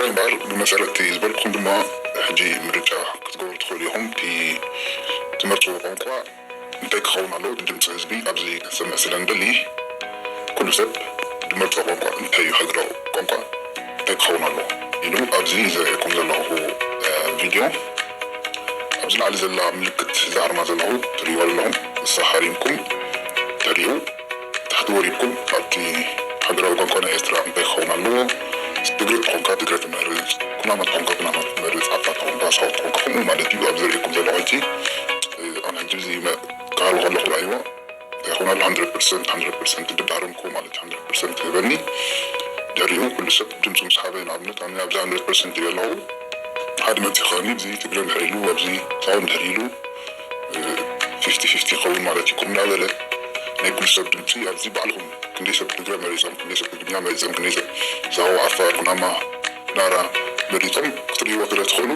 እምበኣር ብመሰረት እቲ ዝበልኩኹም ድማ ሕጂ ምርጫ ክትገብሩ ትኽእሉ ኢኹም። እቲ ትመርጽዎ ቋንቋ እንታይ ክኸውን ኣለዎ? ድምፂ ህዝቢ ኣብዚ ከሰምዕ ስለ ንደሊ ኩሉ ሰብ ዝመርጾ ቋንቋ እንታይ እዩ? ሃገራዊ ቋንቋ እንታይ ክኸውን ኣለዎ ኢሉ ኣብዚ ዘርእየኩም ዘለኹ ቪድዮ ኣብዚ ላዕሊ ዘላ ምልክት እዛ ኣርማ ዘለኹ ትርእይዋ ዘለኹም እሳ ሃሪምኩም ተርእዩ ታሕቲ ወሪድኩም ኣብቲ ሃገራዊ ቋንቋ ናይ ኤርትራ እንታይ ክኸውን ኣለዎ? ትግረ ትኾንካ ትግረ ትመርጽ፣ ኩናማ ትኾንካ ኩናማ ትመርጽ፣ ዓፋር ትኾንካ ሳውት ትኾንካ ከምኡ ማለት እዩ። ኣብ ዘርእየኩም ዘለኹ ሕጂ ኣነ ሕጂ እዚ ካል ከለኹ ራእይዎ ይኾናሉ። 100% 100% ድዳረምኩ ማለት 100% ትህበኒ። ድሕሪኡ ኩሉ ሰብ ድምፁ ምስ ሃበ ንኣብነት ኣነ ኣብዚ 100% እየ ኣለኹ። ሓደ መፂ ከኒ እዚ ትግረ ድሕሪ ኢሉ ኣብዚ ሳውት ድሕሪ ኢሉ ፊፍቲ ፊፍቲ ይኸውን ማለት እዩ። ከምኡ እናበለ ናይ ኩሉ ሰብ ድምፂ ኣብዚ ባዕልኹም ክንደይ ሰብ ትግረ መሪፆም፣ ክንደይ ሰብ ትግርኛ መሪፆም፣ ክንደይ ሰብ ሳሆ፣ ዓፋር፣ ኩናማ፣ ናራ መሪፆም ክትርእይዎ ስለ ትኽእሉ